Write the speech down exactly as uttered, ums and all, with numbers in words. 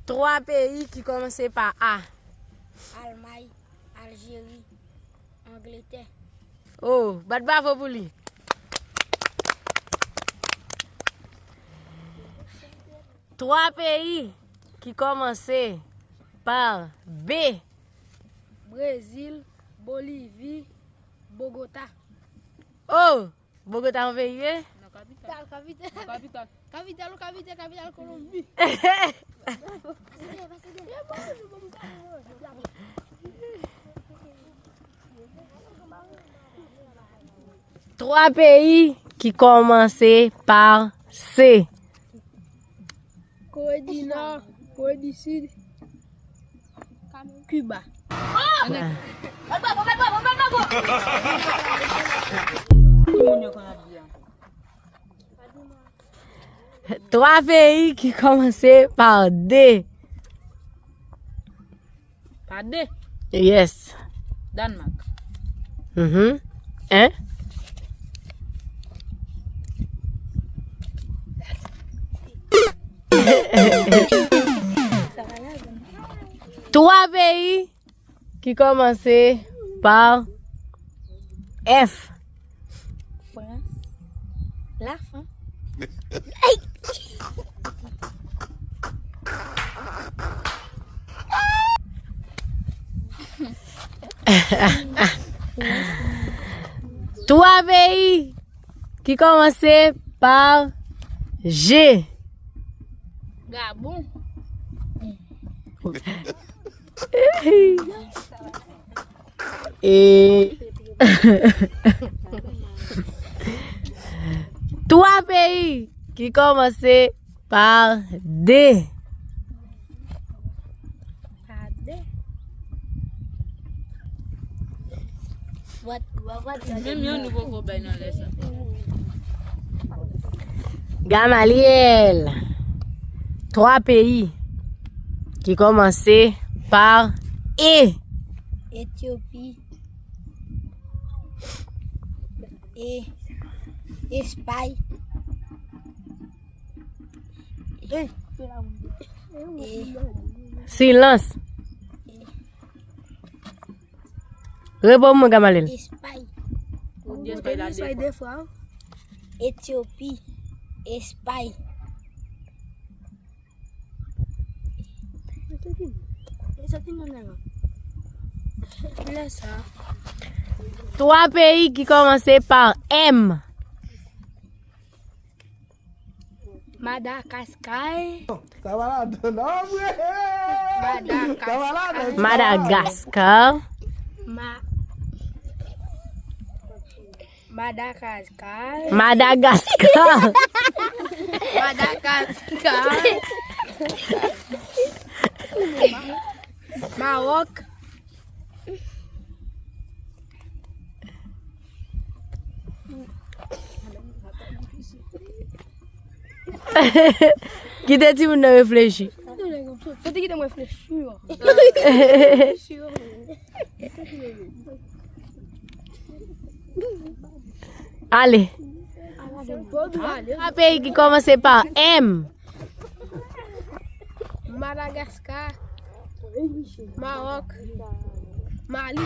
Twa peyi ki kòmanse pa A. Almay, Aljeri, Angletè. Oh, bat bravo pou li. Twa peyi ki kòmanse pa B. Brezil, Bolivi, Bogota. Oh, Bogota yon peyi ye? Nan kapital. Kapital. Nan kapital. Kapital, kapital, kapital Kolonbi. Twa peyi ki kòmanse pa C. Kore di Nò, Kore di Sid, Kiba. Twa peyi ki kòmanse pa D. Pa D? Yes. Dànmak. Mhm. Hein? Twa peyi ki kòmanse pa F. Frans. Lafrans. Twa peyi ki kòmanse pa G. Gabon. E twa peyi ki kòmanse pa D. Pa D. Menm yon nou poko bay nan lè sa. Gamaliel. Twa peyi ki kòmanse pa E. Etyopi. E. Espay. E. E. Silans. E. Reponn mwen, Gamaliel. Espay. Ou di Espay la de fwa. Etyopi, Espay. Twa peyi ki kòmanse pa M. Madagaskar. Sa pa ladan non, vre. Madagaskar. Sa pa ladan. Madagaskar. Ma-, Madagaskar. Madagaskar. Madagaskar. Mawòk. Kite timoun nan reflechi. Foto kite mwen reflechi. Ale. Twa peyi ki kòmanse pa M. Madagaskar, Mawòk, Mali.